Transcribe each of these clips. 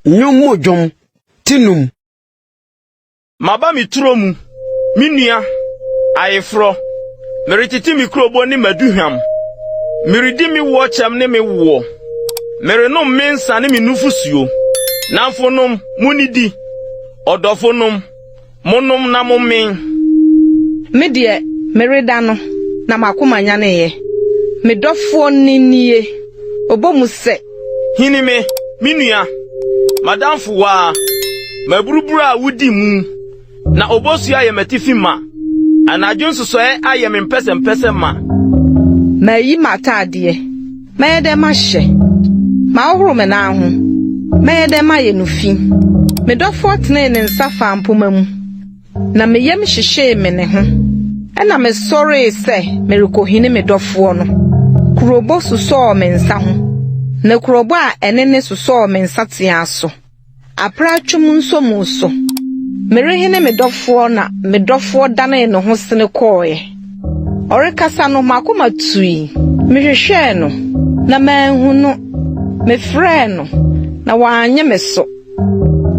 Nnwom mu dwom, ti num. Maba me turo mu, me nua, ayeforɔ, meretete me kurobo ne m'aduhwam. Meredi me woɔkyɛm ne me woɔ, merenom me nsa ne me nufusuo. Nnamfonom, munnidi, ɔdɔfonom, Monnom na mommen. Me deɛ, mereda no, na m'akoma nyaneeɛ. Me dɔfoɔ nne nie, ɔbɔ mu sɛ. Hini me, me nua, m'adamfowaa, m'aburuburo a wudi mu, na obosuo ayɛ m'atifi ma, anadwo nsosɔe ayɛ me mpɛsɛmpɛsɛ ma. Mayi m'ataadeɛ, mɛyɛ dɛn mahyɛ? Mahohoro me nan ho, mɛyɛ dɛn mayɛ no fi? Me dɔfoɔ tenee ne nsa faa mpomma mu, na me yam hyehyee me ne ho. Ɛnna mesɔree sɛ merekohini me dɔfoɔ no. Kurobo sosɔɔ me nsa ho, na kurobo a ɛnene sosɔɔ me nsateaa so. Apratwom nsomu so. Merehene me dɔfoɔ na me dɔfoɔ danee ne ho sene kɔeɛ. Ɔrekasa no, m'akoma tui. Mehwehwɛɛ no, na manhu no. Mefrɛɛ no, na wannye me so.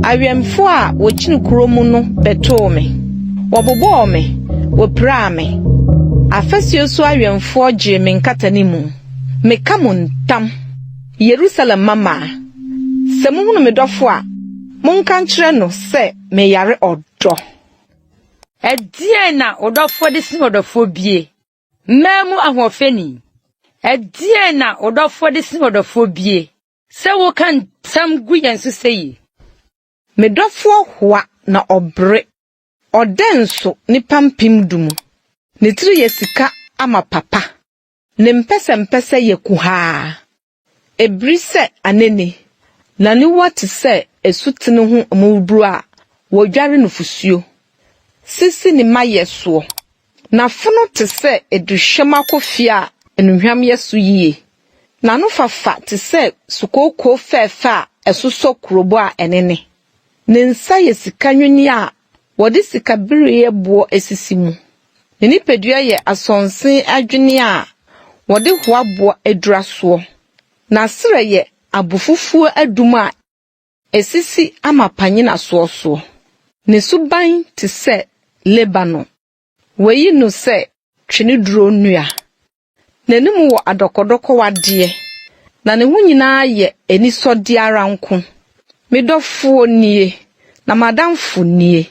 Awɛmfoɔ a wɔkyini kuro mu no bɛtoo me. Wɔbobɔɔ me, wɔpiraa me. Afasuo so awɛmfoɔ gyee me nkatanimu. Meka mo ntam. Yerusalem mmammaa, sɛ muhunu me dɔfo a, monka nkyerɛ no sɛ meyare ɔdɔ. Ɛdeɛn na wo dɔfoɔ de sene ɔdɔfoɔ bie, mmaa mu ahoɔfɛni? Ɛdeɛn na wo dɔfoɔ de sene ɔdɔfoɔ bie, sɛ woka ntam gu yɛn so seyie? Me dɔfoɔ hoa na ɔbere, ɔdɛ nso nnipa mpemdu mu. Ne tiri yɛ sika amapa pa. Ne mpɛsɛmpɛsɛ yɛ kuhaa, ebiri sɛ anene, n'aniwa te sɛ asutene ho mmuburo a wɔdware nufusuo sisi ne mayɛ soɔ. N'afono te sɛ aduhwam akofie a nnuhwam yɛ so yie. N'anofafa te sɛ sukooko fɛɛfɛ a ɛsosɔ kurobo a ɛnene. Ne nsa yɛ sika nnwinneɛ a wɔde sikabereɛboɔ asisi mu. Ne nipadua yɛ asonse adwinneɛ a wɔde hoaboɔ adura soɔ. N'asrɛ yɛ abofufuo adum a ɛsisi amapa nnyinasoɔ soɔ. Ne suban te sɛ Lebanon. Wɔayi no sɛ tweneduro nnua. N'anim wɔ adɔkɔdɔkɔwadeɛ, na ne ho nyinaa yɛ anisɔdeɛ ara nko. Me dɔfoɔ nie, na m'adamfo nie,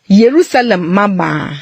Yerusalem mmammaa.